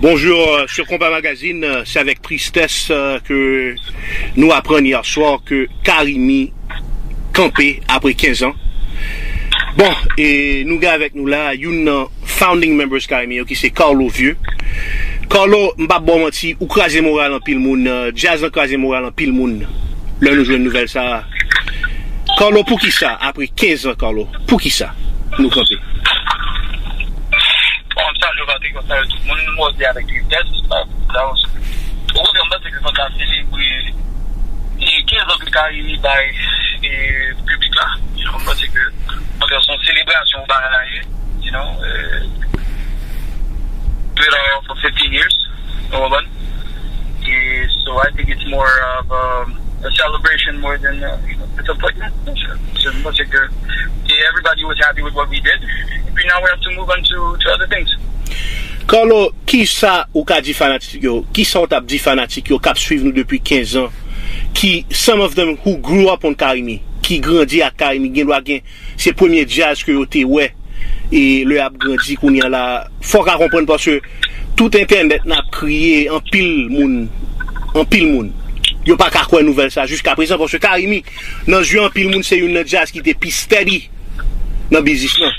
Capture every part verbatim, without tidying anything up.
Bonjour, euh, sur Konpa Magazine, euh, c'est avec tristesse, euh, que nous apprenons hier soir que Carimi kanpe apre kenz an. Bon, e nou gen avèk nou la youn nan founding members Carimi yo ki se Carlo Vieux. Carlo, m p ap ba w manti, ou kraze moral anpil moun, euh, djaz lan kraze moral anpil moun lè nou jwenn nouvèl sa a. Carlo, poukisa, apre kenz an, Carlo, poukisa nou kanpe? Bon, m salye w, Patrick, m salye tout moun. Mwen di avèk tristès, sa, sa, okontrè, m panse ke fò n ta selebre e kenz an ke Carimi bay e piblik la. You know, m panse ke, okontrè, se yon selebrasyon bagay la ye, you know, e, do it all for fifteen years, ou konprann? E, so I think it's more of um, a celebration more than uh, you know, disappointment. So, m panse ke e everybody was happy with what we did. Epi now we have to move on to, to other things. Carlo, kisa ou ka di fanatik yo? Kisa w t ap di fanatik yo k ap swiv nou depi kenz an? Ki, some of them who grew up on Carimi, ki grandi ak Carimi, gen dwa gen se premye djaz ke yo te wè. E lè y ap grandi kounye a la, fò w ka konprann paske tout entènèt n ap kriye, anpil moun, anpil moun, yo pa ka kwè nouvèl sa jiska prezan paske Carimi, nan zye anpil moun, se youn nan djaz ki te pi steady nan biznis lan.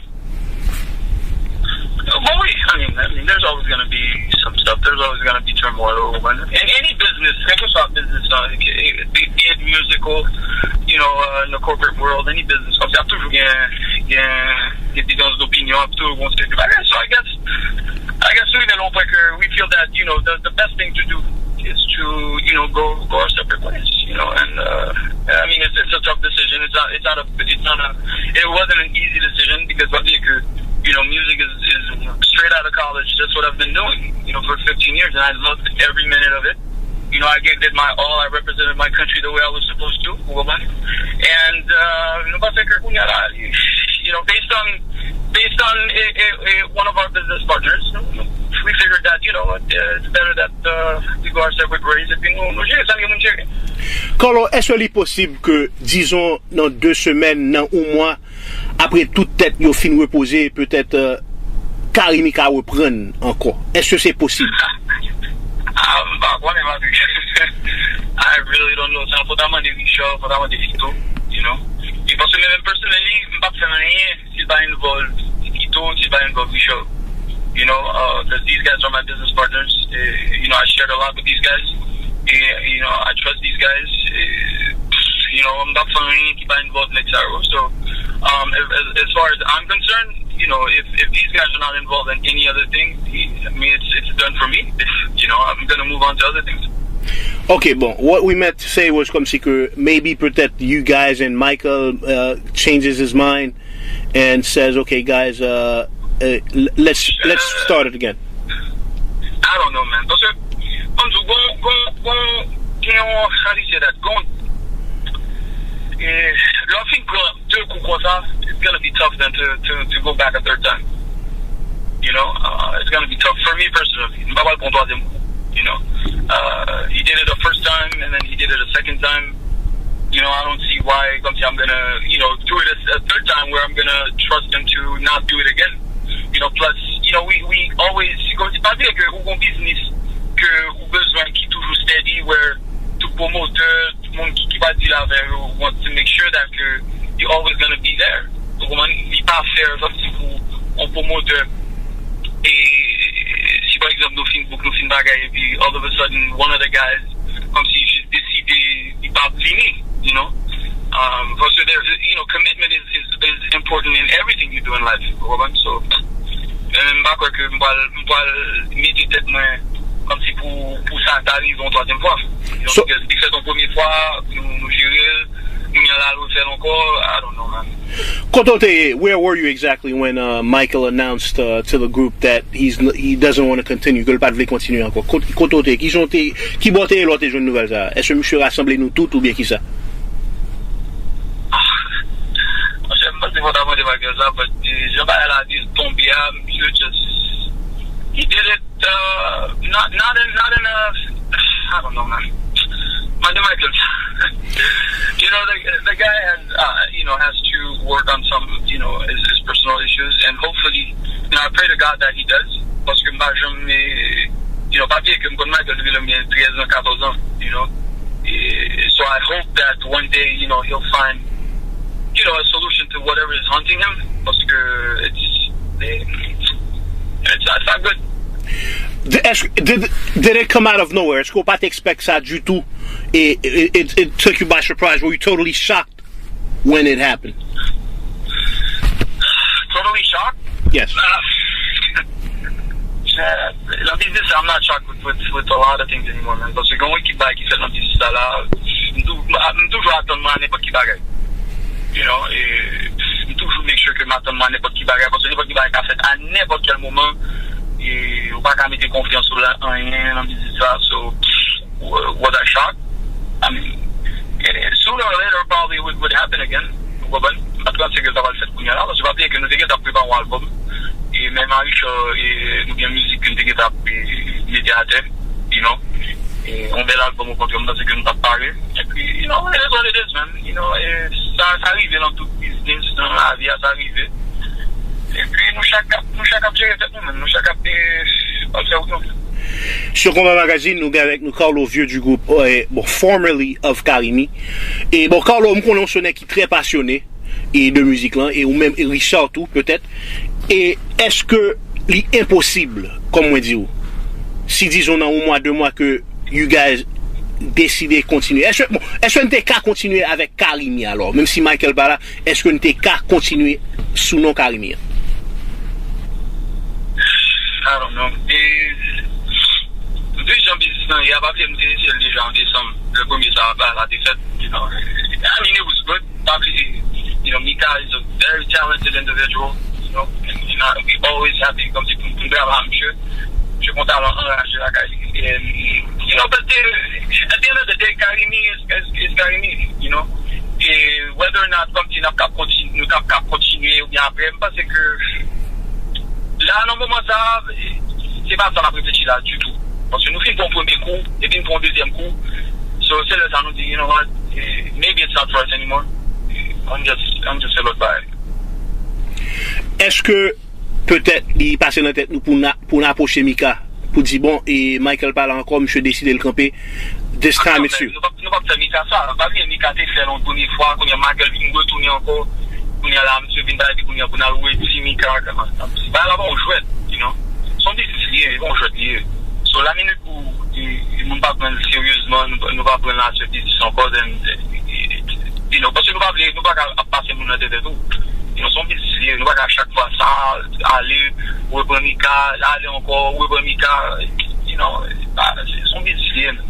Bon, wi, I mean, I mean, there's always going to be some stuff. There's always going to be turmoil. But in any business, kèlkeswa business, uh, be, be it musical, you know, uh, in the corporate world, any business, kòmsi ap toujou gen, gen, gen diferans d'opinion, ap toujou gen seri de bagay. So I guess, I guess we, we feel that, you know, the, the best thing to do is to, you know, go, go our separate ways, you know, and, uh, I mean, it's, it's a tough decision. It's not, it's not a, it's not a, it wasn't an easy decision because, pa bliye ke, you know, music is, is straight out of college. That's what I've been doing, you know, for fifteen years, and I loved every minute of it. You know, I gave it my all. I represented my country the way I was supposed to. Ou konprann? And, uh, nou pa fè ke kounye a la, you know, based on, based on a, a, a, one of our business partners, we figured that, you know, uh, it's better that uh, we go our separate ways. Epi nou, nou jere sa, gen moun jere. Carlo, èske li posib ke, dizon, nan de semèn, nan yon mwa, apre tout tèt yo fin repoze, petèt, euh, Carimi ka reprann ankò? Èske se posib? Ah, m pa konnen, Patrick. I really don't know. Sa, fò ta mande Richard, fò ta mande Fito, you know. E paske mwen menm, personally, m p ap fè anyen si l pa involve Fito, si l pa involve Richard. You know, uh, 'cause these guys are my business partners. Eh, you know, I shared a lot with these guys. Eh, you know, I trust these guys. Eh, you know, m p ap fè anyen ki pa involve nèg sa yo. So, um, as, as, as far as I'm concerned, you know, if, if these guys are not involved in any other thing, I mean, it's, it's done for me. You know, I'm gonna move on to other things. Ok, bon, what we meant to say was kòmsi ke maybe peut-être you guys and Michael uh, changes his mind and says, okay, guys, uh, uh, l- let's let's start it again. I don't know, man. Paske, kòm di, gon, gon, gon, gen yon, how do you say that? Gon, eh, lè w fin pran de kou konsa, it's gonna be tough then to, to, to go back a third time. You know, uh, it's gonna be tough for me personally. M pa pral pran twazyèm kou, you know. Uh, he did it the first time, and then he did it a second time. You know, I don't see why, kòmsi, I'm gonna, you know, do it a, a third time where I'm gonna trust him to not do it again. You know, plus, you know, we, we always, kòmsi, pa bliye ke ou gon biznis ke ou bezwen ki toujou steady, where tout pwomotè, tout moun ki, ki pa deal avè yo want to make sure that ke you always gonna be there. Ou konprann? Li pa fair, kòmsi, pou yon pwomotè, e si pa egzanp nou fin book, nou fin bagay, epi all of a sudden, one of the guys, kòmsi, jis deside li pa vini, you know? Um, paske, there- you know, commitment is, is, is important in everything you do in life. Ou konprann? So, men m pa kwè ke m pral, m pral mete tèt mwen kòmsi pou, pou sa ta rive yon twazyèm fwa. You know, So- because li fèt yon premye fwa, nou, nou jere l, kounye a l al refè l ankò, I don't know, man. Kote w te ye, where were you exactly when uh, Michael announced uh, to the group that he's n- he doesn't want to continue, ke l pa t vle kontinye ankò? Kot- Kote w te ye? Ki jan w te, ki bò w te ye lè w te jwenn nouvèl sa a? Èske misye rasanble nou tout oubyen kisa? Monchè, m panse fò ta mande Michael sa, but, eh, jan bagay la di tonbe a, misye just, he did it, uh, not, not in, not in a, I don't know, man. Mande Michael sa. You know, the, the guy has, uh, you know, has to work on some, you know, his, his personal issues, and hopefully, you know, I pray to God that he does, paske m pa janm, eh, Yo, pa bliye ke m konn Michael depi lè m gen trèz an, katòz an, you know. E, so I hope that one day, you know, he'll find, you know, a solution to whatever is haunting him, paske it's, it's, it's not good. Did, did, did it come out of nowhere? Èske w pa t expect sa ditou? E, it, it, it took you by surprise? Were you totally shocked when it happened? Totally shocked? Yes. Nan biznis sa, I'm not shocked with, with, with a lot of things anymore, man. Paske gen yon ekip bagay ki fèt nan biznis sa la. M tou- m toujou atann mwen a nenpòt ki bagay. You know, e, m toujou make sure ke m atann mwen a nenpòt ki bagay. Paske nenpòt ki bagay ka fèt a nenpòt kèl moman. E, ou pa ka mete konfyans ou la anyen nan biznis sa. So, w- was I shocked? I mean, eh, sooner or later probably it would, would happen again. Ou konprann? M pa t panse ke sa pral fèt kounye a la, paske pa bliye ke nou te gentan ap prepare yon albòm. E menm a Richard, e, nou gen mizik ke nou te gentan ap, e, mete atè, you know. E, yon bèl albòm, okontrè, m panse ke nou t ap pare. Epi, you know, it is what it is, man. You know, e, sa, sa rive nan tout biznis, nan lavi a, sa rive. Epi nou chak ap, nou chak ap jere tèt nou, man. Nou chak ap, e, al fè wout nou. Sur Konpa Magazine, nou gen avèk nou Carlo Vieux du groupe, euh, bon, formerly of Carimi. E bon, Carlo, m konnen w se yon nèg ki trè pasyone e de mizik lan, e ou menm, e Richard tou, petèt. E èske li enposib, kòm mwen di w, si dizon nan yon mwa, de mwa ke you guys deside kontinye? Èske, bon, èske n te ka kontinye avèk Carimi alò? Menm si Michael pa la, èske n te ka kontinye sou non Carimi an? I don't know. E, vi jan biznis lan ye a, pa bliye m te eseye l deja an desanm. Le premye sa a, ba la te fèt. You know, I mean, it was good. Pa bliye, you know, Mika is a very talented individual. You know, and, and I, we always happy kòmsi pou pou travay a misye. Misye gon talan anraje lakay li. And, you know, but the, at the end of the day, Carimi is, is, is Carimi, you know. E whether or not, kòmsi n ap kap kontinye, nou t ap kap kontinye oubyen apre, m panse ke la, nan moman sa, se pa sa n ap reflechi la ditou. Paske nou fin pran yon premye kou, epi n pran yon dezyèm kou. So, se lè sa nou di, you know what, eh, maybe it's not for us anymore. Eh, ann just, ann just fè lòt bagay. Èske petèt li pase nan tèt nou pou n a- pou n apwoche Mika, pou di, bon, e Michael pa la ankò, misye deside l kanpe. This time it's you. Nou p ap, nou p ap fè Mika sa. Pa bliye Mika te fè l yon premye fwa, kounye a Michael vin retounen ankò. Kounye a la, misye vin bay, epi kounye a pou n al redi Mika. Bagay la pa yon jwèt, you know. Se yon biznis li ye, li pa yon jwèt li ye. So, la minit pou e, e, moun pa pran l seryezman, nou, nou pa pran l nan afè biznis ankò, then, e, e, e, you know, paske nou pa vle, nou pa ka ap pase moun nan tèt tou. You know, se yon biznis li ye, nou pa ka chak fwa sa, ale, repran Mika, ale ankò, repran Mika, you know, pa- se se yon biznis li ye, men.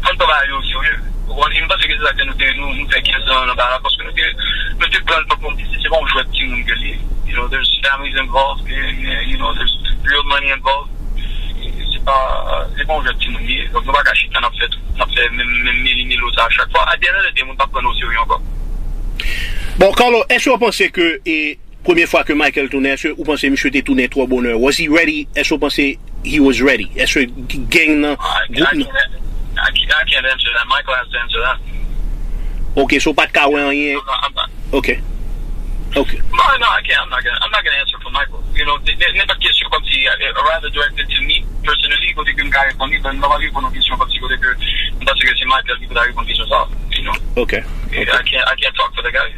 Fò n pran bagay yo serye. Ou konprann? E m panse ke se sa ke nou te, nou, nou fè kenz an nan bagay la, paske nou te, nou te pran l tankou yon biznis, se pa yon jwèt timoun ke li ye. You know, there's families involved, and, uh, you know, there's real money involved. Se pa, se pa yon jwèt timoun li ye. Donk nou pa ka chita n ap fè tout, n ap fè menm, menm meli melo sa a chak fwa. At the end of the day, moun p ap pran n oserye ankò. Bon, Carlo, èske w panse ke e, premye fwa ke Michael tounen, èske ou panse misye te tounen twò bonè? Was he ready? Èske w panse he was ready? Èske gang nan, I, gwoup I, nan? can't, I, can't- I can't answer that. Michael has to answer that. Ok, so w pa t ka wè anyen. I'm not, I'm not, Ok. Ok. No, no, I can't. I'm not gonna. I'm not gonna answer for Michael. You know, n- n- nenpòt kesyon kòmsi, uh, rather directed to me personally, kote ke m ka reponn li, but m pa pral reponn yon kesyon kòmsi kote ke m panse ke se Michael ki pou ta reponn kesyon sa. You know. Ok. I can't. I can't talk for the guy.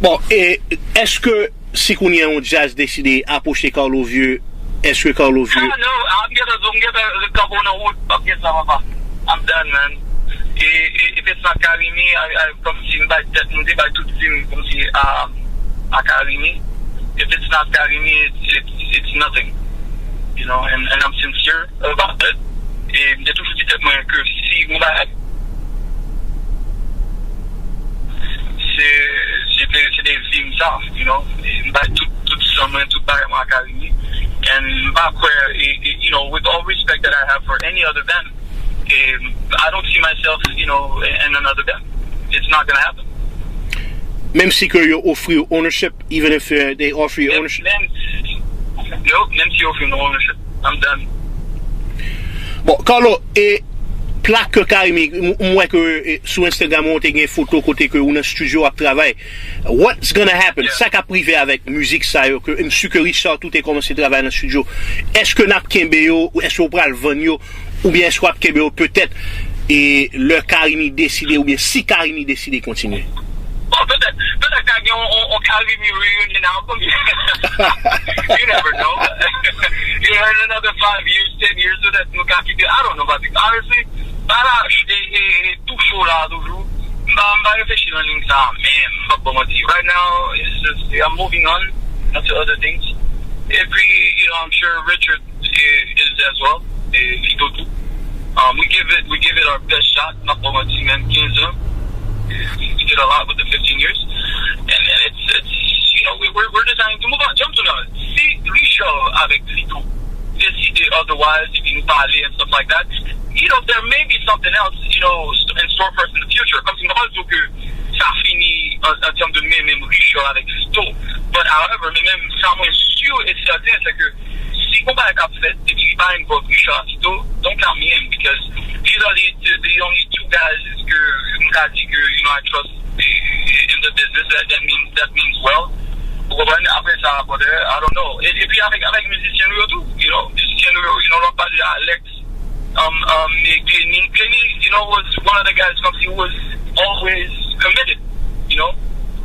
Bon, e èske si kounye a yon djaz deside apwoche Carlo Vieux, èske Carlo Vieux? Ah, no, I'm gonna, I'm gonna kanpe nan wout, m ap gen sa, papa. I'm done, man. E, e, if it's not Carimi, I, I, kòmsi m bay tèt, m te bay tout vi m kòmsi a, a Carimi. If it's not Carimi, it's, it's, it's nothing. You know, and, and I'm sincere about it. E m te toujou di tèt mwen ke si m bay se, se te, se te vi m sa, you know. E m bay tout, tout san mwen, tout bagay mwen a Carimi. And m pa kwè, e, e, you know, with all respect that I have for any other band, e, I don't see myself, you know, in another band. It's not gonna happen. Menm si ke yo ofri w ownership, even if uh, they offer you Menm, ownership. menm, yo, menm si yo ofri m ownership, I'm done. Bon, Carlo, e plak ke Carimi, m, m wè ke, eh, sou Instagram ou te gen foto kote ke ou nan studio ap travay. What's gonna happen? Sa k ap rive avèk mizik sa yo ke m si ke Richard tou te kòmanse travay nan studio? Èske n ap kenbe yo? Èske w pral vann yo? Oubyen èske w ap kenbe yo petèt e lè Carimi deside oubyen si Carimi deside kontinye? Bon, petèt, petèt ka gen yon, yon, yon Carimi reunion album. You never know. You know, in another five years, ten years, petèt nou ka kite. I don't know about it. Honestly, ba la, e, e, e, tou cho la toujou. M pa, m pa reflechi nan liy sa, men m pa ba w manti. Right now, it's just, I'm moving on to other things. Epi, you know, I'm sure Richard is, is as well. E, Fito tou. Um, we give it, we give it our best shot. M pa ba w manti, menm kenz an. We did a lot with the fifteen years. And, and it's, it's, you know, we, we're, we're deciding to move on. Jump to now. Si Richard avèk Fito deside otherwise, epi nou pale and stuff like that, you know, there may be something else, you know, in store for us in the future. Kòmsi m pa pral di w ke sa fini an, an tèm de men, menm Richard avèk Fito. But however, men menm sa mwen si e sèten, se ke si gon bagay k ap fèt, epi li pa involve Richard Fito, don't count me in, because these are the, the only two guys ke m ka di ke, you know, I trust in the business. That, that means, that means well. Ou konprann? Apre sa, brother, I don't know. E, epi avèk, avèk mizisyen nou yo tou, you know, mizisyen nou yo, you know, lè w ap pale de Alex, um, um, e Glenny, Glenny, you know, was one of the guys, kòmsi, who was always committed, you know.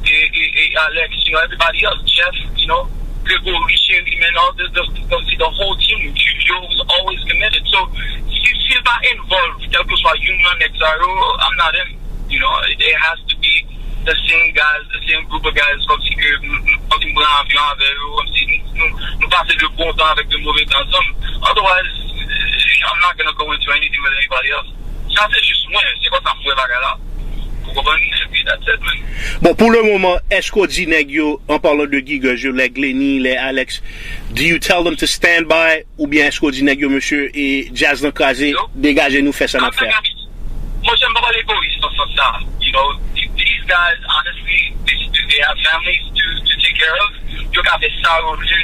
E, e, e Alex, you know, everybody else, Jeff, you know, Gregory, Sherry, man, all the, the, the, the whole team, Julio was always committed. So, si, si l pa involve, kèlkeswa youn nan nèg sa yo, I'm not in. You know, it, it has to be the same guys, the same group of guys, kòmsi ke m, m, kòmsi m pran avyon avè yo, kòmsi nou, nou, nou pase de bon tan avèk de move tan ansanm. Otherwise, I'm not gonna go into anything with anybody else. Sa se jis mwen, se konsa m wè bagay la. Ou konprann? Epi that's it, man. Bon, pou le moman, èske w di nèg yo, an palan de Giga, lè Glenny, lè Alex, do you tell them to stand by, oubyen èske w di nèg yo, mesye, e djaz lan kraze, degaje nou, fè sa n ap fè a? Monchè, m pa pale egoyis nan sans sa. You know, th- these guys, honestly, they, they have families to, to take care of. Yo ka fè sa yo vle,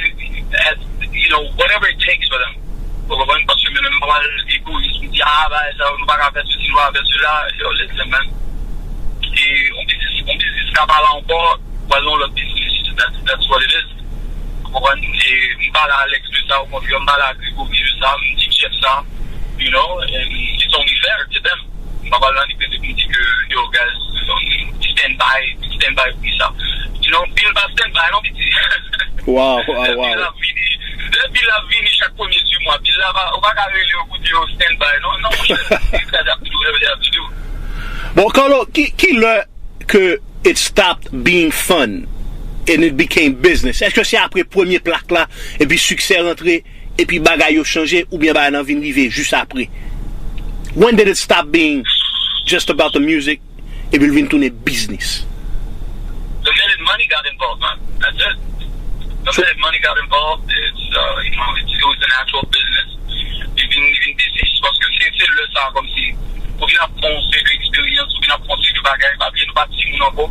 as, you know, whatever it takes for them. Ou konprann? Paske mwen menm, m pa pale egoyis, m di, ah, bagay sa yo, nou pa ka fè sesi, nou pa ka fè sela. Yo, listen, man. E yon biznis, yon biznis ka pa la ankò, pral nan yon lòt biznis. That's, that's what it is. Ou konprann? E m pale a Alex de sa, ou konprann, m pale a Gregory de sa, m di Jeff sa, you know, and it's only fair to them. M pa pral nan li pete pou m di ke, yo, guys, um, stand by, stand by pou sa. You know, Bill pa stand by, non, piti. Wow, wow, wow. Lè Bill ap vini, lè Bill ap vini chak premye di mwa, Bill la pa, ou pa ka rele yo pou di yo stand by, non, non, monchè. Li ka di ap di w, li ka di ap di w. Bon, Carlo, ki, ki lè ke it stopped being fun and it became business? Èske se apre premye plak la, epi siksè rantre, epi bagay yo chanje, oubyen bagay lan vin rive jis apre? When did it stop being just about the music, epi l vin tounen biznis? The minute money got involved, man. That's it. The minute money got involved, it's, uh, you know, it's, it was an actual business. Li vin, li vin biznis, paske se, se lè sa, kòmsi, ou vin ap pran yon seri de eksperyans, ou vin ap pran yon seri de bagay, pa bliye nou pa timoun ankò.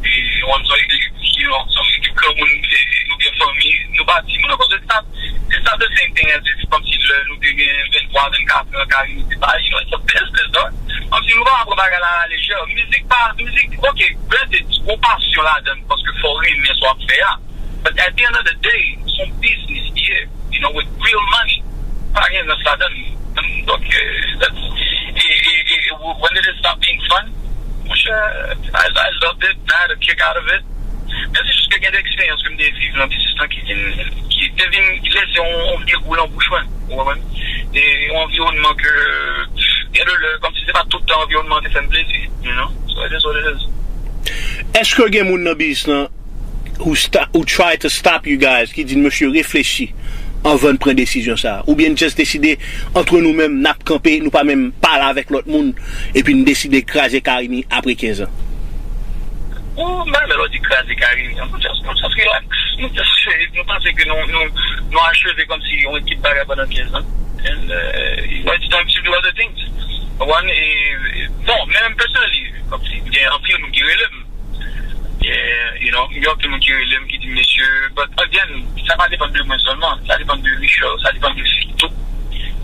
E, ou konn sa, e, you know, sa, ekip granmoun, e, nou gen fanmi, nou pa timoun ankò. Se sa, it's not the same thing as if, kòmsi lè nou te gen venntwa, vennkat an, Carimi te pa, you know, it's a business, dog. Kòmsi nou pa pran bagay la a la lejè. Mizik pa, mizik, ok, granted, gon pasyon ladan l, paske fò w renmen sa w ap fè a. But at the end of the day, se yon biznis li ye, you know, with real money. Pa gen rans ladan l. Donk, eh, that's, e, e, e, e, when did it stop being fun? Monchè, I, I loved it, I had a kick out of it. Men se jis ke gen de eksperyans ke m te viv nan biznis lan ki vin, ki te vin lese yon, yon vye gou nan bouch mwen, ou konprann? E yon anviwònman ke, gen de lè, kòmsi se pa tout tan anviwònman an te fè m plezi, you know? So it is what it is. Èske gen moun nan biznis lan who, sta- who try to stop you guys, ki di n, mesye, reflechi anvan n pran desizyon sa a? Oubyen n just deside, antre nou menm, n ap kanpe, nou pa menm pale avèk lòt moun, epi n deside kraze Carimi apre kenz an? Ou, m pa renmen lè w di kraze Carimi. Nou just, nou just relax. Nou just, nou panse ke nou, nou, nou acheve kòmsi yon ekip bagay pandan kenz an. And, uh, it's time to do other things. One, e, bon, men menm personally, kòmsi, gen anpil moun ki rele m. Yeah, you know, gen anpil moun ki rele m, ki di m, mesye, but again, sa pa depann de mwen sèlman, sa depann de Richard, sa depann de Fito.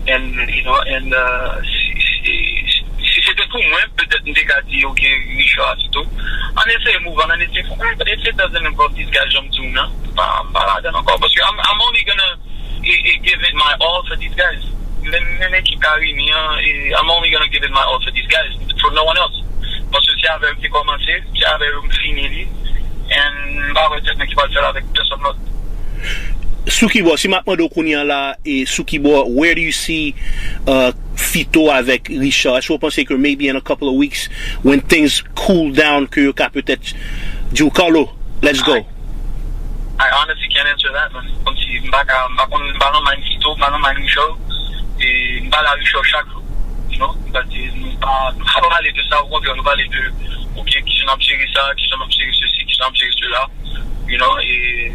And, you know, and, uh, si, si, E, si se te pou mwen, petèt m te ka di, "Ok, Richard Asito, ann eseye move on, ann eseye fè, but if it doesn't involve these guys, jan m di w nan, m pa, m pa ladan ankò." Paske I'm, I'm only gonna e, e, give it my all for these guys. Menm, menm ekip Karimi an, e, I'm only gonna give it my all for these guys, for no one else. Paske se avè yo m te kòmanse, se avè yo m fini li, and m pa wè tèt mwen ki pral fè l avèk pèsonn lòt. Sou ki bò, si m ap mande w kounye a la, e sou ki bò, where do you see uh, Fito avèk Richard? Èske w panse ke maybe in a couple of weeks, when things cool down, ke yo ka petèt di w, "Carlo, let's go"? I honestly can't answer that, man. Kòmsi m pa ka, m pa konn, m pa nan mind Fito, m pa nan mind Richard. E m pale a Richard chak jou, you know. M pa di, nou pa, nou pa pale de sa, okontrè, nou pale de, ok, kijan n ap jere sa, kijan n ap jere sesi, kijan n ap jere sela, you know, e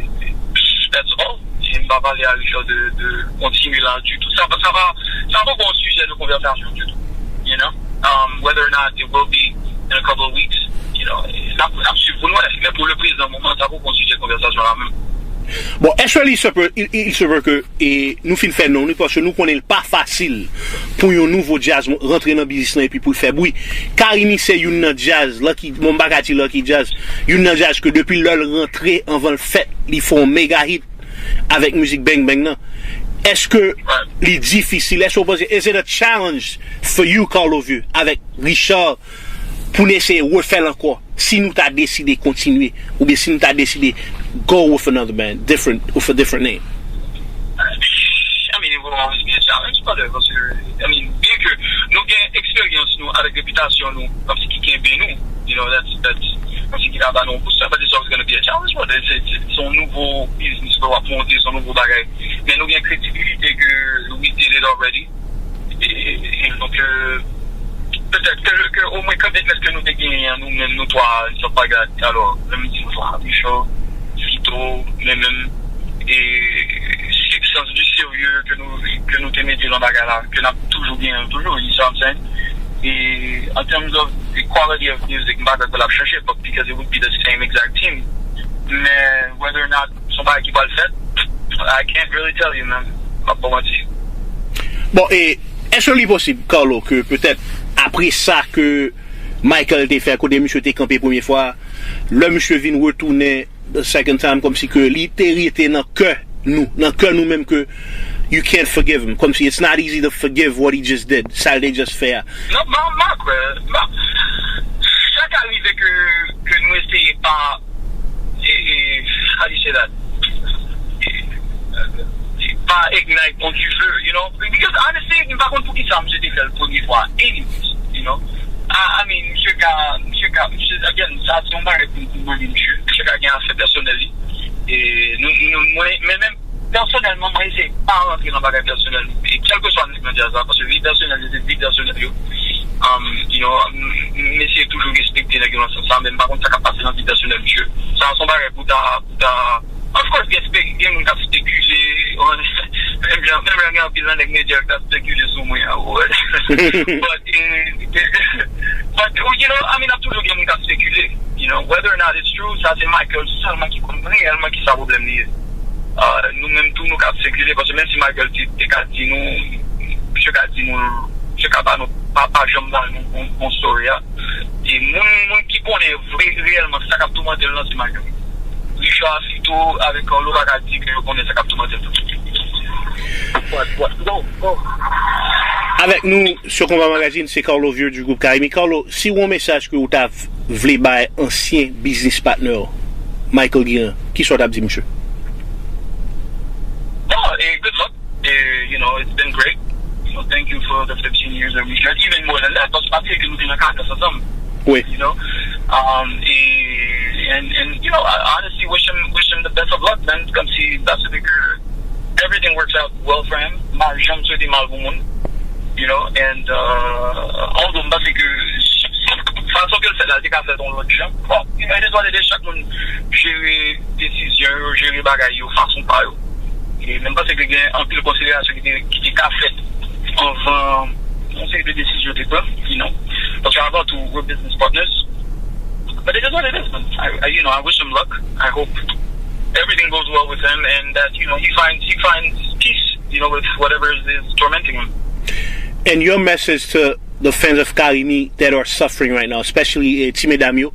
that's all. E m pa pale a Richard de, de kontinye la ditou. Sa, sa pa, sa pa yon sijè de konvèsasyon ditou, you know. Um, whether or not it will be in a couple of weeks, you know, n ap, n ap swiv pou n wè. Men pou le prezan moman, sa pa yon sijè de konvèsasyon la menm. Bon, actually, il se peut, il, il se peut que e, nou fin fè non nou, paske nou konnen l pa fasil pou yon nouvo djaz rantre nan biznis lan epi pou l fè bri. Karimi se youn nan djaz, Lucky, bon, m pa ka di Lucky Jazz, youn nan djaz ke depi lè l rantre anvan l fèt, li fè yon mega hit avèk mizik Bang Bang nan. Èske li difisil? Èske w panse, is it a challenge for you, Carlo Vieux, avèk Richard, pou n eseye refè l ankò, si nou ta deside kontinye, oubyen si nou ta deside go with another band, different, with a different name? I mean, it will always be a challenge, brother, paske, I mean, byen ke nou gen eksperyans nou avèk repitasyon nou, kòmsi ki kenbe nou, you know, that's, that's, kòmsi ki ta ba nou yon booster, but it's always gonna be a challenge, brother. Se, se, se yon nouvo biznis ke w ap monte, se yon nouvo bagay. Men nou gen kredibilite ke we did it already. E, e, e donk, euh, petèt ke, ke omwen commitment ke nou te genyen an, nou menm, nou twa, Richard Pagat, alò, lè m di nou twa, Richard, Fito, mwen menm, e se sans du sérieux ke nou, ke nou te mete nan bagay la, ke n ap toujou genyen toujou, you see what I'm saying? E, in terms of the quality of music, m pa kwè ke l ap chanje, but because it would be the same exact team. Men, whether or not se yon bagay ki pral fèt, I can't really tell you, man. M ap ba w manti. Bon, e èske li posib, Carlo, ke petèt apre sa ke Michael te fè, kote misye te kanpe premye fwa, lè misye vin retounen the second time, kòmsi ke li te rete nan kè nou, nan kè nou menm ke you can't forgive him, kòmsi it's not easy to forgive what he just did, sa l te just fè a. Non, m pa, m pa kwè. M pa, sa ka rive ke, ke nou eseye pa, e, e, how do you say that? E, e, pa ignite on du feu, you know? Because honestly, m pa konn poukisa misye te fè l premye fwa, anyways, you know? I, I mean, misye ka, misye ka, misye, again, sa se yon bagay pou, pou mande misye. Misye ka gen afè pèsonèl li. E nou, nou, mwen, men menm pèsonèlman, mwen eseye pa rantre nan bagay pèsonèl. E kèlkeswa nèg nan djaz la, paske vi pèsonèl yo se vi pèsonèl yo. Um, you know, m, m eseye toujou respekte nèg yo nan sans sa, men m pa konn sa k ap pase nan vi pèsonèl misye. Sa se yon bagay pou ta, pou ta, of course, gen, spe- gen moun k ap spekile, menm jan, menm jan gen anpil nan nèg medya k ap spekile sou mwen an, but, eh, but, you know, I mean, ap toujou gen moun k ap spekile, you know, whether or not it's true, sa se Michael sèlman ki konn reyèlman ki sa pwoblèm li ye. Uh, nou menm tou nou ka spekile, paske menm si Michael te, te ka di nou, misye ka di nou, misye ka ba nou, pa, pa janm ba nou bon, bon story a. E moun, moun ki konnen vre, reyèlman sa k ap toumante l lan se Michael. Richard Fito avèk Carlo pa ka di ke yo konnen sa k ap toumante l. What, what? No, no. Avèk nou sou Konpa Magazine, se Carlo Vieux du groupe Karimi. Carlo, si w yon mesaj ke w ta vle bay ansyen biznis patnè w, Michael Guérin, kisa w t ap di misye? Oh, eh, good luck. Eh, you know, it's been great. You know, thank you for the fifteen years that we shared. Even more than that, paske pa bliye ke nou te nan Kakas ansanm. Wi. You know, um, e, and, and, you know, I honestly wish him, wish him the best of luck, man. Kòmsi, that's the bigger, everything works out well for him. M pa janm swete mal pou moun. You know, and, uh, although m panse ke fason ke l fè la, li te ka fèt yon lòt jan. Bon, you know, it is what it is. Chak moun jere desizyon yo, jere bagay yo, fason pa yo. E menm panse ke gen anpil konsiderasyon ki te, ki te ka fèt anvan yon seri de desizyon te pran, you know. Paske avan tou, we're business partners. But it is what it is, man. I, I, you know, I wish him luck. I hope everything goes well with him and that, you know, he finds, he finds peace, you know, with whatever is, is tormenting him. And your message to the fans of Carimi that are suffering right now, especially eh, ti medam yo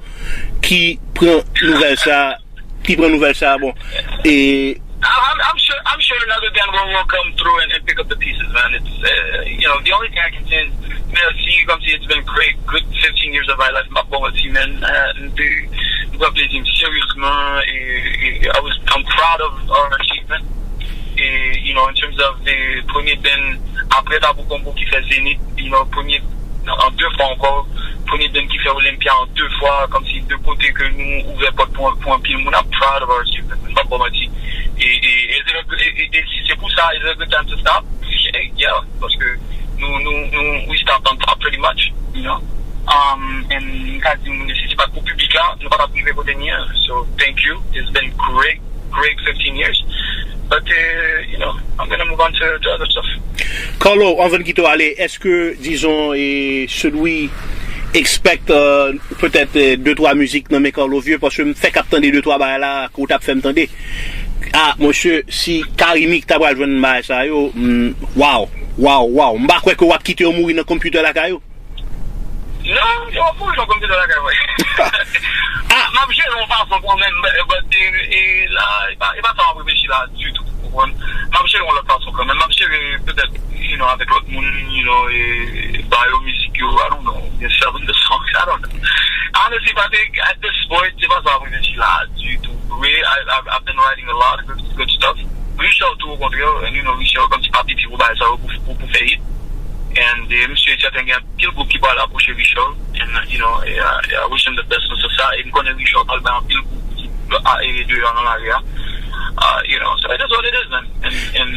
ki pran nouvèl sa, ki pran nouvèl sa, bon, e I'm, I'm sure I'm sure another band will, will come through and, and pick up the pieces, man. It's uh, you know the only thing I can say is merci, comme si it's been great, good fifteen years of my life. M ap bon ti man, uh, m te m pran plezi m seryezman e, e I was I'm proud of our achievement. E you know in terms of the premye band apre Tabou Kongo ki fè Zenith, you know premye an de fwa ankò, premye band ki fè Olympia an de fwa, kòmsi de kote ke nou ouvè pòt pou pou anpil moun. I'm proud of our achievement, m pap ba w manti. E e e se e e e si se pou sa it's a good time to stop. Yeah, paske nou nou nou we stopped on top pretty much, you know. Um, and m ka di nou si se pa t pou piblik la nou pa t ap rive kote n ye. So thank you, it's been great, great fifteen years. But uh, you know, I'm gonna move on to, to other stuff. Carlo, anvan n kite w ale, èske, dizon, e, should we expect uh, petèt uh, de twa mizik nan men Carlo Vieux? Paske m fèk ap tande de twa bagay la ke w t ap fè m tande. Ah, monsye, si Carimi ta pral jwenn bagay sa yo, mm, waw, waw, waw. M pa kwè ke w ap kite yo mouri nan konpitè lakay ou. Non, yo ap mouri nan konpitè lakay mwen. Ah, m ap jere yon fason kanmenm, but e la, e pa, e pa sa m ap reflechi la ditou, ou konprann? M ap jere yon lòt fason kanmenm. M ap jere petèt, you know, avèk lòt moun, you know, e ba yo mizik yo, I don't know, oubyen sell them the songs, I don't know. Honestly, Patrick, at this point, se pa sa m ap reflechi la ditou. Vre, I, I've, I've been writing a lot of good, good stuff. Richard tou, okontrè, and you know, Richard, kòmsi pa piti pou bagay sa yo, pou, pou, pou fè hit. And eh, m si e sèten gen anpil gwoup ki pral apwoche Richard. And uh, you know, e, uh, I wish him the best nan sans sa. E m konnen Richard pral bay anpil gwoup ki a e deyò nan lari a. Uh, you know, so it is what it is, man. And, and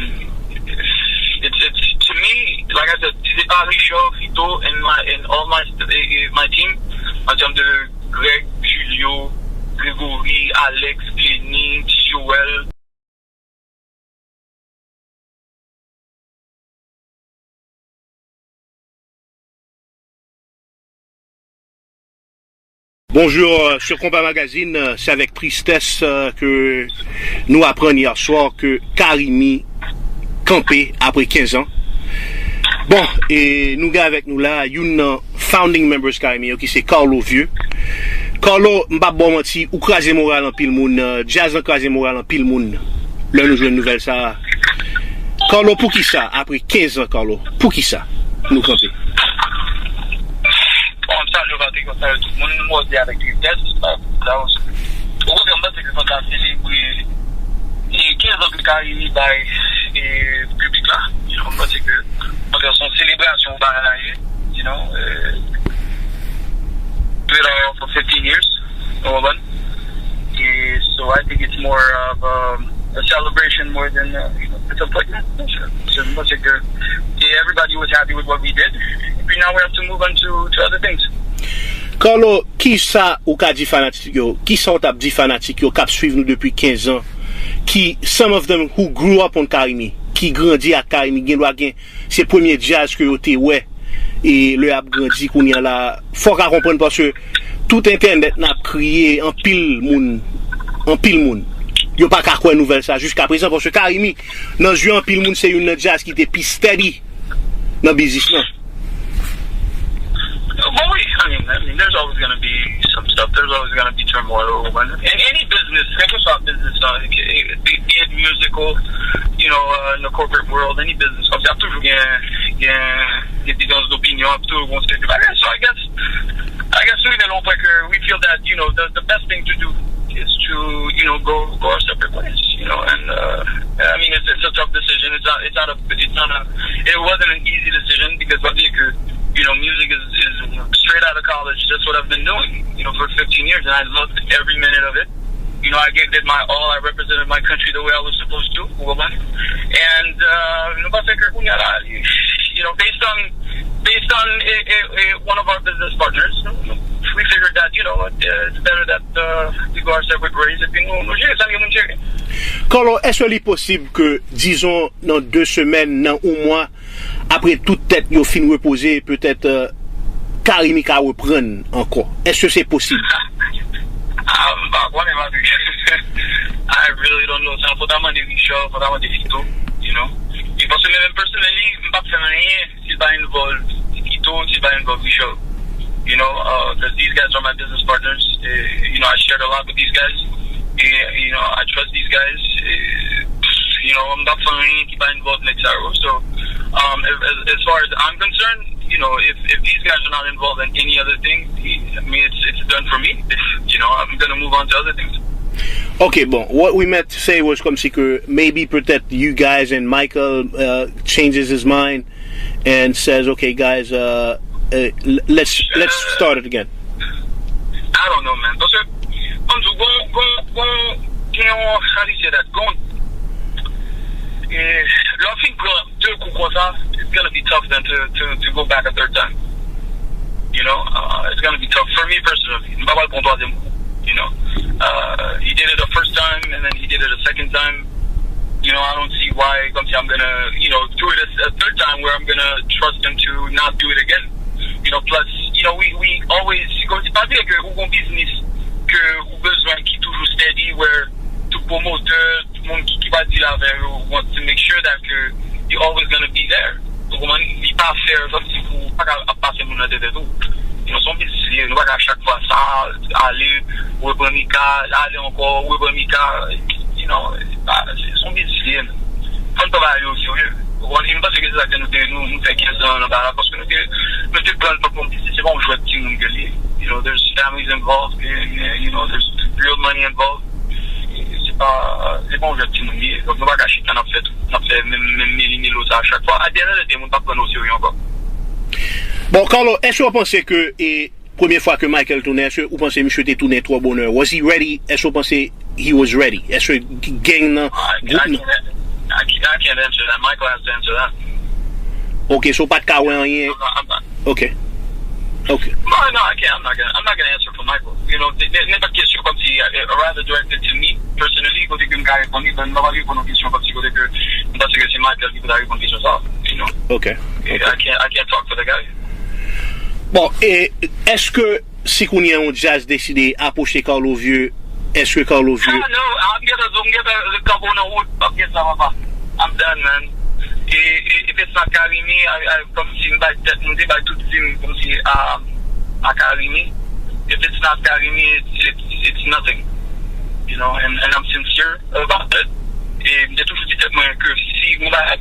it's, it's to me, like I said, si se pa Richard, Fito, and my and all my eh, eh, my team, an tèm de Greg, Julio, Gregory, Alex, Glenny, Joel. Bonjour, euh, sur Konpa Magazine, euh, c'est avec tristesse euh, que nous apprenons hier soir que Carimi kanpe apre kenz an. Bon, e nou gen avèk nou la youn nan founding members Carimi yo ki se Carlo Vieux. Carlo, m p ap ba w manti, ou kraze moral anpil moun, euh, djaz lan kraze moral anpil moun lè nou jwenn nouvèl sa a. Carlo, poukisa, apre kenz an, Carlo, poukisa nou kanpe? Bon, m salye w, Patrick, m salye tout moun. Mwen di avèk tristès, okontrè, m panse ke fò n ta selebre e kenz an ke Carimi bay e piblik la. You know, m panse ke okontrè se yon selebrasyon bagay la ye. You know, eh, do it all for fifteen years. Ou konprann? E so I think it's more of um, a celebration more than uh, you know, disappointment. So, so m panse ke e everybody was happy with what we did. Epi now we have to move on to, to other things. Carlo, kisa ou ka di fanatik yo? Kisa w t ap di fanatik yo k ap swiv nou depi kenz an? Ki, some of them who grew up on Carimi, ki grandi ak Carimi, gen dwa gen se premye djaz ke yo te wè e lè y ap grandi kounye a la. Fò w ka konprann paske tout entènèt n ap kriye anpil moun, anpil moun. Yo pa ka kwè nouvèl sa jiska prezan paske Carimi nan zye anpil moun se youn nan djaz ki te pi steady nan biznis lan. Bon, wi, I mean, I mean, there's always going to be some stuff. There's always going to be turmoil. And any business, quel que soit business, uh, be, be it musical, you know, uh, in the corporate world, any business, kòmsi ap toujou gen, gen, gen diferans d'opinion, ap toujou gen diferans. So I guess, I guess we don't we feel that, you know, the, the best thing to do is to, you know, go, go our separate ways, you know, and uh, I mean, it's, it's a tough decision. It's not, it's not a, it's not a, it wasn't an easy decision because I think, you know, music is, is straight out of college. That's what I've been doing, you know, for fifteen years, and I loved every minute of it. You know, I gave it my all. I represented my country the way I was supposed to. And uh, you know, I think, you know, based on based on a, a, a, one of our business partners, we figured that, you know, uh, it's better that uh, we go our separate ways. Epi nou, nou jere sa ke moun jere. Carlo, èske li posib ke, dizon, nan de semèn, nan yon mwa, apre tout tèt yo fin repoze, petèt uh, Carimi ka reprann ankò? Èske se posib? Ah, m pa konnen, Patrick. I really don't know. Sa fò ta mande Richard, fò ta mande Fito, you know. E paske mwen menm personally, m p ap fè anyen si l pa involve Fito, si Biden, but we show, you know, because these guys are my business partners. Uh, you know, I shared a lot with these guys. And, you know, I trust these guys. Uh, you know, I'm not following anybody involved in X R O. So, um, as, as far as I'm concerned, you know, if, if these guys are not involved in any other thing, I mean, it's, it's done for me. If, you know, I'm going to move on to other things. Ok, bon, what we meant to say was comme si que maybe peut-être you guys and Michael uh, changes his mind and says, okay, guys, uh, uh, let's let's start it again. I don't know, man. Paske, kòm di, gon, gon, gon, gen yon, how do you say that? Gon, eh, lè w fin pran de kou konsa, it's gonna be tough then to, to, to go back a third time. You know, uh, it's gonna be tough for me personally. M pa pral pran twazyèm kou. You know, uh, he did it the first time and then he did it a second time. You know, I don't see why, comme si I'm gonna, you know, do it a, a third time where I'm gonna trust him to not do it again. You know, plus, you know, we, we always, comme si pa bliye ke ou gon biznis ke ou bezwen ki toujou steady, where tout pwomotè, tout moun ki, ki pa deal avè yo want to make sure that ke you always gonna be there. Ou konprann? Li pa fair, kòm si pou pa ka ap pase moun nan tèt tou. You know, se yon biznis li ye, nou pa ka chak fwa sa, ale, repran Mika, ale ankò, repran Mika, you know, se pa, se, se yon biznis li ye, men. Fò n pran bagay yo serye. Ou konprann? E m panse ke se sa ke nou te, nou, nou fè kenz an nan bagay la, paske nou te, nou te pran l tankou yon biznis, se pa yon jwèt timoun ke li ye. You know, there's families involved, and, uh, you know, there's real money involved. Se pa, se pa yon jwèt timoun li ye. Donk nou pa ka chita n ap fè tout, n ap fè menm, menm meli melo sa a chak fwa. At the end of the day, moun p ap pran nou o serye ankò. Bon, Carlo, èske w panse ke e, premye fwa ke Michael tounen, èske ou panse misye te tounen twò bonè? Was he ready? Èske ou panse he was ready? Èske gang nan, I, gwoup I, nan? can't, I, can't, I can't answer that. Michael has to answer that. Ok, so w pa t ka wè anyen. I'm not, I'm not, Ok. Ok. No, no, I can't. I'm not gonna. I'm not gonna answer for Michael. You know, n- n- nenpòt kesyon kòm si, uh, rather directed to me personally, kote ke m ka reponn li, but m pa pral reponn yon kesyon kòm si kote ke m panse ke se Michael ki pou ta reponn kesyon sa. You know, Ok. I can't. I can't talk for the guy. Bon, e èske si kounye a yon djaz deside apwoche Carlo Vieux, èske Carlo Vieux? Ah, no, I'm gonna, I'm gonna kanpe nan wout. I'm gonna sa papa. I'm done, man. E, e, if it's not Carimi, I, I, kòm si m bay tèt, m te bay tout vi m kòm si a, a Carimi. If it's not Carimi, it's, it's, it's nothing. You know, and, and I'm sincere about it. E m te toujou di tèt mwen ke si m bay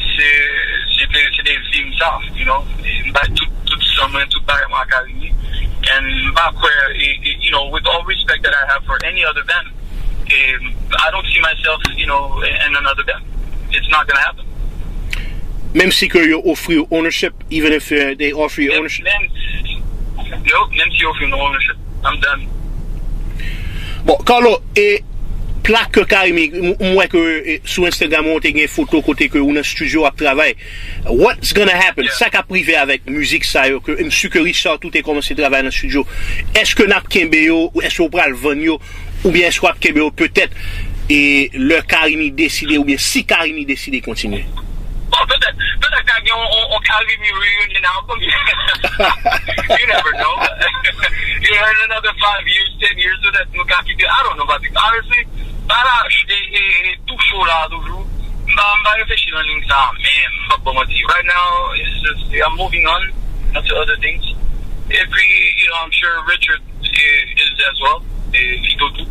se, se te, se te vi m sa, you know. E m bay tout, tout san mwen, tout bagay mwen a Carimi. And m pa kwè, e, e, you know, with all respect that I have for any other band, e, I don't see myself, you know, in another band. It's not gonna happen. Menm si ke yo ofri w ownership, even if uh, they offer you Menm, ownership. menm, yo, menm si yo ofri m ownership, I'm done. Bon, Carlo, e plak ke Carimi, m m wè ke e, sou Instagram ou te gen foto kote ke ou nan studio ap travay. What's gonna happen? Yeah. Sa k ap rive avèk mizik sa yo ke m si ke Richard tou te kòmanse travay nan studio. Èske n ap kenbe yo? Ou èske ou pral vann yo? Oubyen èske w ap kenbe yo petèt e lè Carimi deside, oubyen si Carimi deside kontinye? Bon, petèt, petèt ka gen yon, yon, yon Carimi reunion album. You never know. Yeah, in another five years, ten years, petèt nou ka kite. I don't know about it. Honestly, ba la, e, e, e, tou cho la toujou. M pa, m pa reflechi nan liy sa, men m p ap ba w manti. Right now, it's just, I'm moving on to other things. Epi, you know, I'm sure Richard is, is as well. E, Lito tou.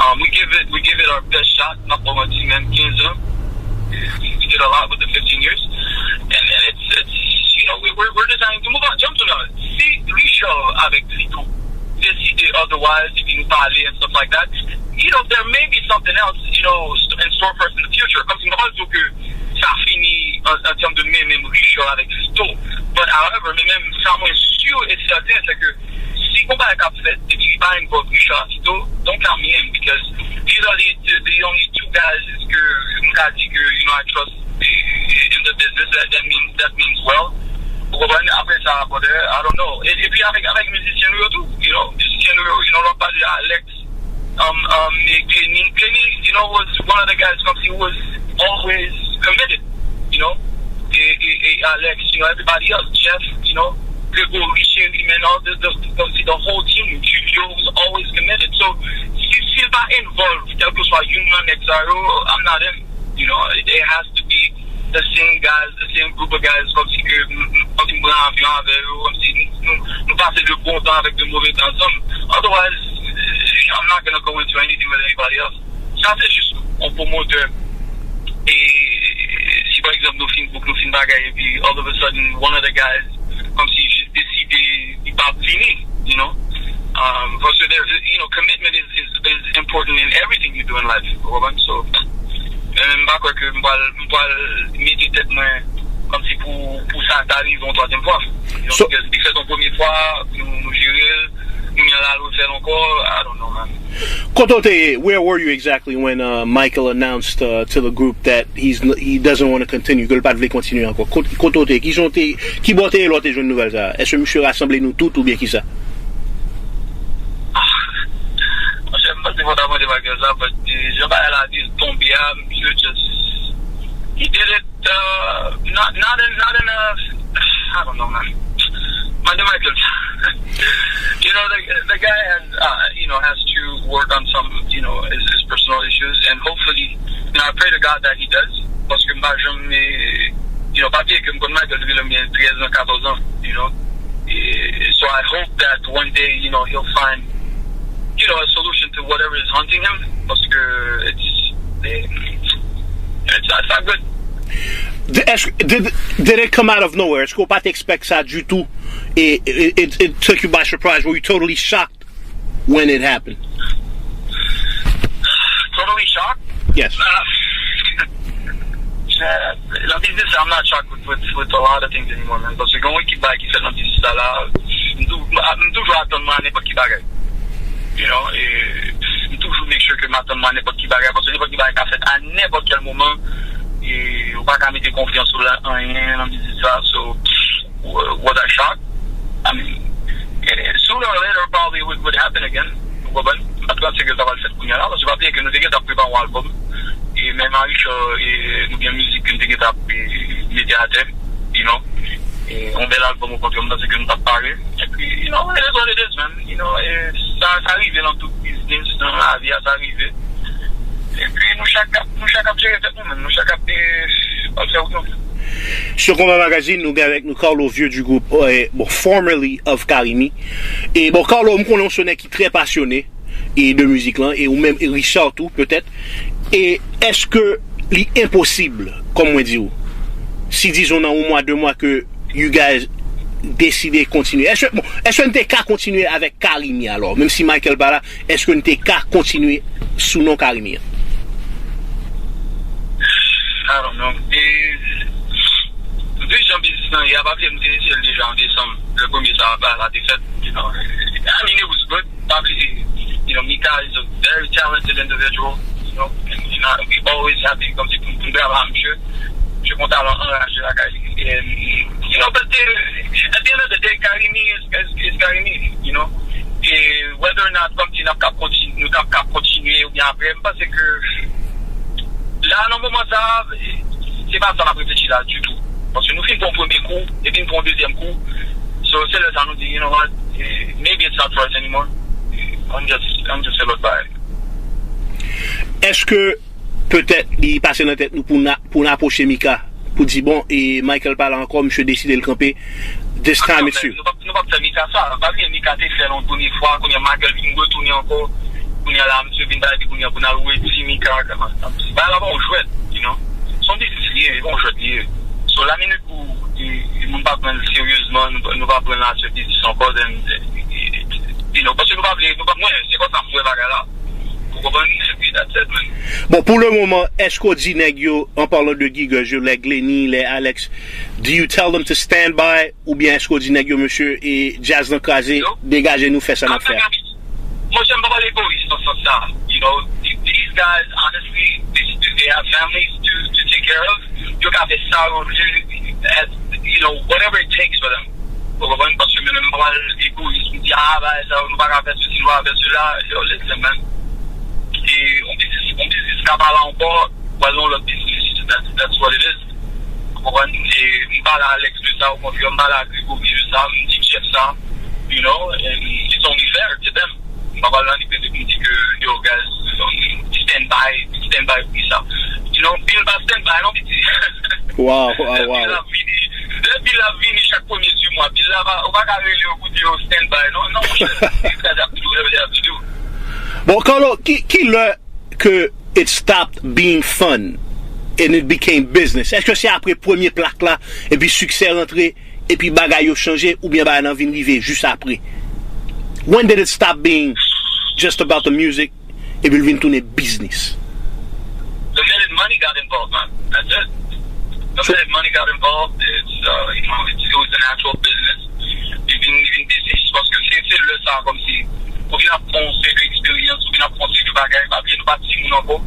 Um, we give it, we give it our best shot. M ap ba w manti, man, kenz an. We did a lot with the fifteen years. And, and it's, it's, you know, we, we're, we're deciding to move on. Jump to now. Si Richard avèk Lito deside otherwise, epi nou pale and stuff like that, you know, there may be something else, you know, in store for us in the future. Kòm si m pa di w ke sa fini an, an tèm de men, menm Richard avèk Lito. But however, men menm sa mwen sur et certain, se ke si gon bagay k ap fèt, epi li pa involve Richard Tito, don't count me in, because these are the, the, the only two guys ke m ka di ke, you know, I trust in the business. That, that means, that means well. Ou konprann? Apre sa, brother, I don't know. E, epi avèk, avèk mizisyen nou yo tou, you know, mizisyen nou yo, you know, lè w ap pale de Alex, um, um, e Kenny, Kenny, you know, was one of the guys, kòm si, was always committed, you know. E, e, e Alex, you know, everybody else, Jeff, you know, Gregory, Sherry, man, all the, the, the, the, the whole team, Julio was always committed. So, si, si l pa involved, kèlkeswa youn nan nèg sa yo, I'm not in. You know, it, it has to be the same guys, the same group of guys, kòmsi ke m, m, kòmsi m pran avyon avè yo, kòmsi nou, nou, nou pase de bon tan avèk de move tan ansanm. Otherwise, I'm not gonna go into anything with anybody else. Sa se jis yon pwomotè. E si pa egzanp nou fin book, nou fin bagay, epi all of a sudden, one of the guys, kòmsi jis deside li p ap vini, you know. Um, paske there's, you know, commitment is, is, is important in everything you do in life. Ou konprann? So, men m pa kwè ke m pral, m pral mete tèt mwen kòmsi pou, pou sa ta rive yon twazyèm fwa. You know, so, because li fèt yon premye fwa, nou, nou jere l, kounye a l al refè l ankò, I don't know, man. Kote w te ye? Where were you exactly when uh, Michael announced uh, to the group that he's, he doesn't want to continue, ke l pa t vle kontinye ankò? Kot- Kote w te ye? Ki jan w te, ki bò w te ye lè w te jwenn nouvèl sa a? Èske misye rasanble nou tout oubyen kisa? Monchè, m panse fò w ta mande Michael sa, but eh, jan bagay la di tonbe a, misye just, he did it, uh, not, not in, not in a, I don't know, man. Mande Michael sa. You know, the, the guy has, uh, you know, has to work on some, you know, his, his personal issues, and hopefully, you know, I pray to God that he does, paske m pa janm, eh, you know, pa bliye ke m konn Michael depi lè m gen trèz an, katòz an, you know. Eh, so I hope that one day, you know, he'll find, you know, a solution to whatever is haunting him, paske it's, eh, it's, it's not good. Did, did, did it come out of nowhere? Èske w pa t expect sa ditou? It, it, it, it took you by surprise. Were you totally shocked when it happened? Totally shocked. Yes. Uh, yeah, nan biznis sa, I'm not shocked with, with, with a lot of things anymore, man. Paske gen yon ekip bagay ki fèt nan biznis sa la, m tou- m toujou atann mwen a nenpòt ki bagay. You know, e m toujou make sure ke m atann mwen a nenpòt ki bagay, paske nenpòt ki bagay ka fèt a nenpòt kèl moman, e ou pa ka mete konfyans ou la anyen nan biznis sa, so, was I shocked? I mean, eh, sooner or later, probably it would, would happen again. Ou konprann? M pa t panse ke sa pral fèt kounye a la, paske pa bliye ke nou te gentan ap prepare yon albòm. E menm a Richard, e nou gen mizik ke nou te gentan ap eh, mete atè, you know. E yon bèl albòm okontrè, m panse ke nou t ap pare. Epi, you know, it is what it is, man. You know, e sa, sa rive nan tout biznis, nan lavi a, sa rive. Epi nou chak ap, nou chak ap jere tèt nou, man. Nou chak ap, eh, ap fè wout nou. Sur Konpa Magazine, nou gen avèk nou Carlo Vieux du groupe, euh, bon, formerly of Carimi. E bon, Carlo, m konnen w se yon nèg ki trè pasyone e de mizik lan, e ou menm, e Richard tou, petèt. E èske li enposib, kòm mwen di w, si dizon nan yon mwa, de mwa ke you guys deside kontinye? Èske, bon, èske n te ka kontinye avèk Carimi alò? Menm si Michael pa la, èske n te ka kontinye sou non Carimi an? I don't know. E, vi jan biznis lan ye a, pa bliye m te eseye l deja an desanm. Le premye sa a pa la te fèt. You know, I mean, it was good. Pa bliye, you know, Mika is a very talented individual. You know, and, and I, we always happy kòmsi pou pou n travay ak misye. Misye gon talan anraje lakay li. And, you know, but the, at the end of the day, Carimi is, is, is Carimi, you know. E whether or not, kòmsi n ap kap kontinye, nou t ap kap kontinye oubyen apre, m panse ke la, nan moman sa a, se pa sa n ap reflechi la ditou. Paske nou fin pran yon premye kou, epi n pran yon dezyèm kou. So, se lè sa nou di, you know what, eh, maybe it's not for us anymore. Eh, ann just, ann just fè lòt bagay. Èske petèt li pase nan tèt nou pou n a- pou n apwoche Mika, pou di, bon, e Michael pa la ankò, misye deside l kanpe, this time it's you? Nou p ap, nou p ap fè Mika sa. Pa bliye Mika te fè l yon premye fwa, kounye a Michael vin retounen ankò. Kounye a la, misye vin bay, epi kounye a pou n al redi Mika. Bagay la pa yon jwèt, you know. Se yon biznis li ye, e pa yon jwèt li ye. So, la minit pou e, e, moun pa pran l seryezman, nou, nou pa pran l nan afè biznis ankò, then, e, e, e, you know, paske nou pa vle, nou pa, mwen, se konsa m wè bagay la. Ou konprann? Epi, that's it, man. Bon, pou le moman, èske w di nèg yo, an palan de Gigas yo, lè Glenny, lè Alex, do you tell them to stand by, oubyen èske w di nèg yo, mesye, e djaz lan kraze, degaje nou, fè sa n ap fè a? Monchè, m pa pale egoyis nan sans sa. You know, th- these guys, honestly, they, they have families to, to take care of. Yo ka fè sa yo vle, as, you know, whatever it takes for them. Ou konprann? Paske mwen menm, m pa pale egoyis. M di, ah, bagay sa, nou pa ka fè sesi, nou pa ka fè sela. Yo, listen, man. E yon biznis, yon biznis ka pa la ankò, pral nan yon lòt biznis. That's, that's what it is. Ou konprann? E m pale a Alex de sa, ou konprann? M pale a Gregory de sa, m di chèf sa, you know, and it's only fair to them. M pa pral nan li pete pou m di ke, yo, guys, um, stand by, stand by pou sa. You know, Bill pa stand by, non, piti. Wow, wow, wow. Lè bil ap vini, lè bil ap vini chak premye di mwa, bil la pa, ou pa ka rele yo pou di yo stand by. Non, non, monchè. Li ka ap toujou, li ap toujou. Bon, Carlo, ki, ki lè ke it stopped being fun and it became business? Èske se apre premye plak la, epi siksè rantre, epi bagay yo chanje, oubyen bagay nan vin rive jis apre? When did it stop being just about the music, epi l vin tounen biznis? The minute money got involved, man. That's it. The minute money got involved, it's, uh, you know, it's, it was an actual business. Li vin, li vin biznis. Paske se, se lè sa, kòmsi, ou vin ap pran yon seri de eksperyans, ou vin ap pran yon seri de bagay, pa bliye nou pa timoun ankò.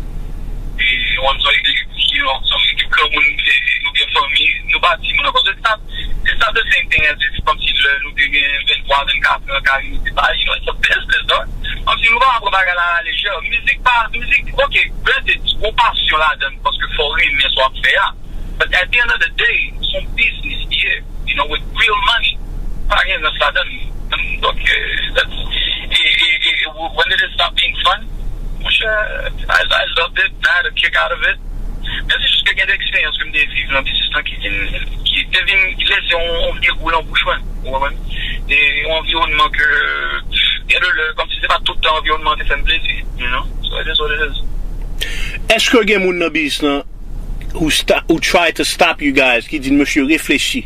E, ou konn sa, you know, some ekip granmoun, e, nou gen fanmi, nou pa timoun ankò. So, it's not, it's not the same thing as if, kòmsi lè nou te gen venntwa, vennkat an, Carimi te pa, you know, it's a business, dog. Kòmsi nou pa pran bagay la alejè. Mizik pa, mizik, ok, granted, ou pasyon ladan, paske fò w renmen sa w ap fè a. But at the end of the day, se yon biznis li ye, you know, with real money. Pa gen rans ladan. Donk, eh, that's, e, e, e, when did it stop being fun? Monchè, I, I loved it, I had a kick out of it. Men se jis ke gen de eksperyans ke m te viv nan biznis lan ki vin, ki te vin lese yon, yon vye gou nan bouch mwen, ou konprann? E yon anviwònman ke, gen de lè, kòmsi se pa tout tan anviwònman an te fè m plezi, you know? So it is what it is. Èske gen moun nan biznis lan who, sta, who try to stop you guys, ki di n, mesye, reflechi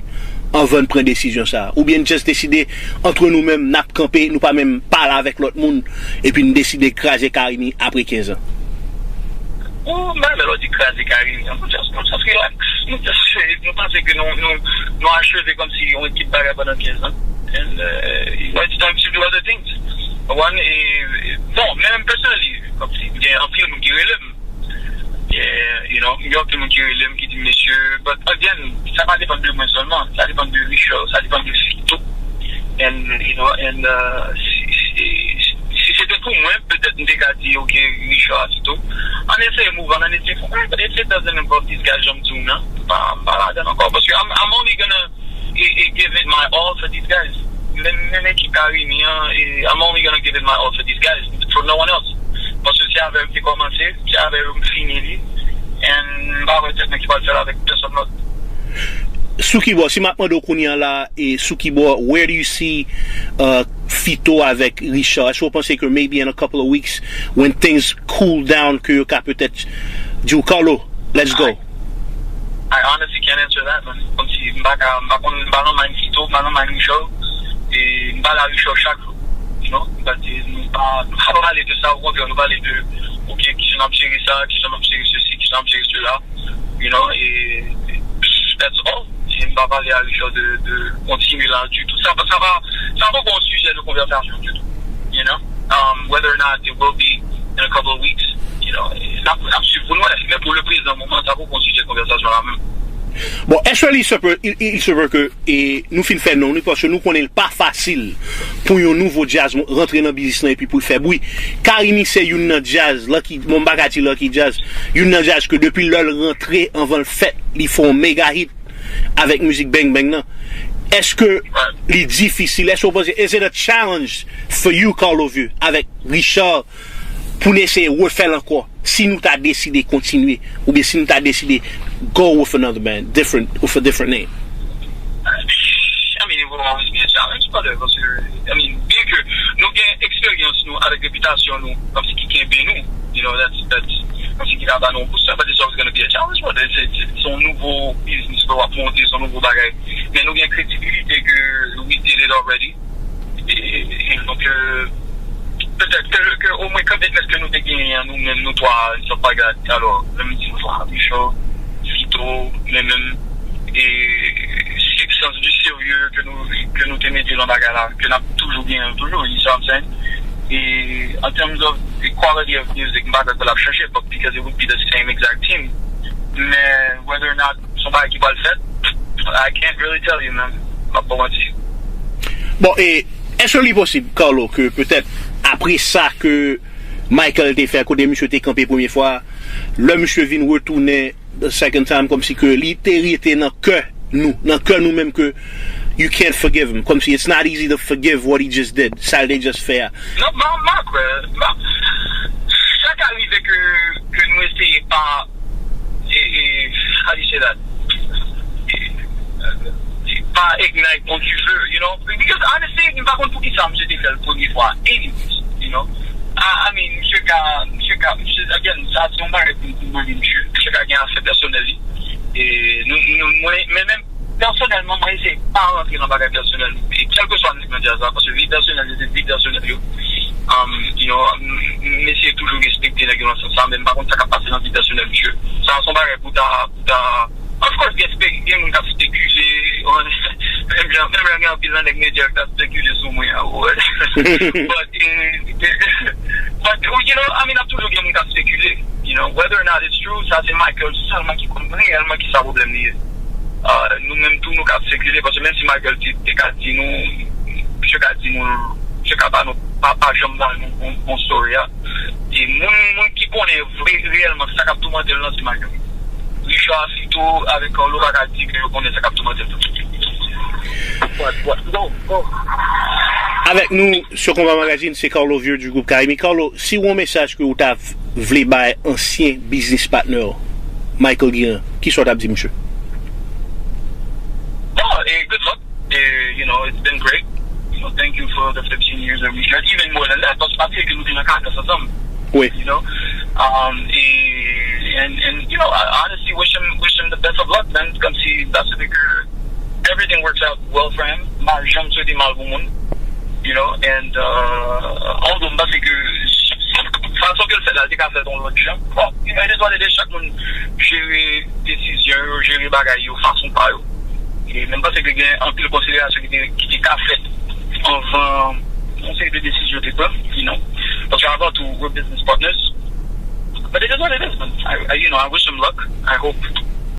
anvan n pran desizyon sa a? Oubyen n just deside, antre nou menm, n ap kanpe, nou pa menm pale avèk lòt moun, epi n deside kraze Carimi apre kenz an? Ou, m pa renmen lè w di kraze Carimi. Nou just, nou just relax. Nou just, nou panse ke nou, nou, nou acheve kòmsi yon ekip bagay pandan kenz an. And, uh, you know, it's time to do other things. One, e, bon, men menm personally, kòmsi, gen anpil moun ki rele m. Yeah, you know, gen anpil moun ki rele m, ki di m, mesye, but again, sa pa depann de mwen sèlman, sa depann de Richard, sa depann de Fito. And, you know, and, uh, si, si, si se te pou mwen, petèt m te ka di, ok, Richard, Fito. Ann eseye move on, ann eseye fè, but if it doesn't involve these guys, jan m di w nan, m pa, m pa ladan ankò. Paske I'm, I'm only gonna e, e give it my all for these guys. Menm, menm ekip Carimi an, e, I'm only gonna give it my all for these guys, for no one else. Paske se avè yo m te kòmanse, se avè yo m fini li, and m pa wè tèt mwen ki pral fè l avèk pèsonn lòt. Sou ki bò, si m ap mande w kounye a la, e sou ki bò, where do you see uh, Fito avèk Richard? Èske w panse ke maybe in a couple of weeks, when things cool down, ke yo ka petèt di w, Carlo, let's go? I honestly can't answer that, man. Kòmsi, m pa ka, m pa konn, m pa nan mind Fito, m pa nan mind Richard. E m pale a Richard chak jou, you know. But, eh, nou pa, nou pa pale de sa, okontrè, nou pale de, ok, kijan n ap jere sa, kijan n ap jere sesi, kijan n ap jere sela, you know, e that's all. E m pa pale a Richard de, de kontinye la ditou. Sa, sa pa, sa pa yon sijè de konvèsasyon ditou, you know. Um, whether or not it will be in a couple of weeks, you know, n ap, n ap swiv pou n wè. Men pou le prezan moman, sa poko yon sijè konvèsasyon la menm. Bon, èske li se peut, il, il se peut que e, nou fin fè non li, paske nou konnen l pa fasil pou yon nouvo djaz rantre nan biznis lan epi pou l fè bri. Carimi se youn nan djaz, Lucky, bon, m pa ka di Lucky Jazz, youn nan djaz ke depi lè l rantre anvan l fèt, li fè yon mega hit avèk mizik Bang Bang nan. Èske li difisil? Èske w panse, is it a challenge for you, Carlo Vieux, avèk Richard, pou n eseye refè l ankò, si nou ta deside kontinye, oubyen si nou ta deside go with another band, different, with a different name? I mean, it will always be a challenge, brother, paske, I mean, byen ke nou gen eksperyans nou avèk repitasyon nou, kòmsi ki kenbe nou, you know, that's, that's, kòmsi ki ka ba nou yon boost, but it's always gonna be a challenge, brother. Se, se, se yon nouvo biznis ke w ap monte, se yon nouvo bagay. Men nou gen kredibilite ke we did it already. E, e donk, euh, petèt ke, ke omwen commitment ke nou te genyen an nou menm, nou twa, nou pa gad. Alò, lè m di nou twa, Micho, Fito, mwen menm, e sans du sérieux ke nou, ke nou te mete nan bagay la, ke n ap toujou genyen toujou, you see what I'm saying? E, in terms of the quality of music, m pa kwè ke l ap chanje, but because it would be the same exact team. Men, whether or not se yon bagay ki pral fèt, I can't really tell you, man. M ap pa manti. Bon, e èske li posib, Carlo, ke petèt apre sa ke Michael te fè, kote misye te kanpe premye fwa, lè misye vin retounen the second time, kòmsi ke li te rete nan kè nou, nan kè nou menm ke you can't forgive him, kòmsi it's not easy to forgive what he just did, sa l te just fè a. Non, m pa, m pa kwè, m pa, sa ka rive ke, ke nou eseye pa, e, e, how do you say that? pa ignite yon dife, you know. Because honestly, m pa konn poukisa misye te fè l premye fwa. Anyways, you know. I, I mean, misye ka, misye ka, misye, again, sa se yon bagay pou, pou mande misye. Misye ka gen afè pèsonèl li. E nou, nou, mwen, men menm pèsonèlman, mwen eseye pa rantre nan bagay pèsonèl. E kèlkeswa nèg nan djaz la, paske vi pèsonèl yo, se vi pèsonèl yo. Um, you know, m, m eseye toujou respekte nèg yo nan sans sa, men m pa konn sa k ap pase nan vi pèsonèl misye. Sa se yon bagay pou ta, pou ta, of course, gen spe-, gen moun k ap spekile, menm jan, menm jan gen anpil nan nèg medya k ap spekile sou mwen an, but, eh, but, you know, I mean, ap toujou gen moun k ap spekile, you know, whether or not it's true, sa se Michael sèlman ki konn reyèlman ki sa pwoblèm li ye. Uh, nou menm tou, nou ka spekile, paske menm si Michael te, te ka di nou, misye ka di nou, misye ka ba nou, pa, pa janm ba nou bon, bon story a. E moun, moun ki konnen vre, reyèlman, sa k ap toumante l lan, se Michael. Richard, Fito, avèk Carlo, pa ka di ke yo konnen sa k ap toumante l. What, what? No, no. Avèk nou, sou Konpa Magazine, se Carlo Vieux du groupe Carimi. Carlo, si w yon mesaj ke w ta vle bay ansyen business partner w, Michael Guérin, kisa w t ap di misye? Oh, eh, good luck. Eh, you know, it's been great. You know, thank you for the fifteen years that we shared, even more than that, paske pa bliye ke nou te nan katòz ansanm. Wi. You know, um, eh, and, and, you know, I honestly wish him, wish him the best of luck, man. Kòmsi, that's a bigger, everything works out well for him. M pa janm swete mal pou moun. You know, and, uh, although m panse ke fason ke l fè la, li te ka fèt yon lòt jan. Bon, you know, it is what it is. Chak moun jere desizyon yo, jere bagay yo, fason pa yo. E men m panse ke gen anpil konsiderasyon ki te, ki te ka fèt anvan yon seri de desizyon te pran, you know. Paske avan tou, we're business partners. But it is what it is, man. I, I, you know, I wish him luck. I hope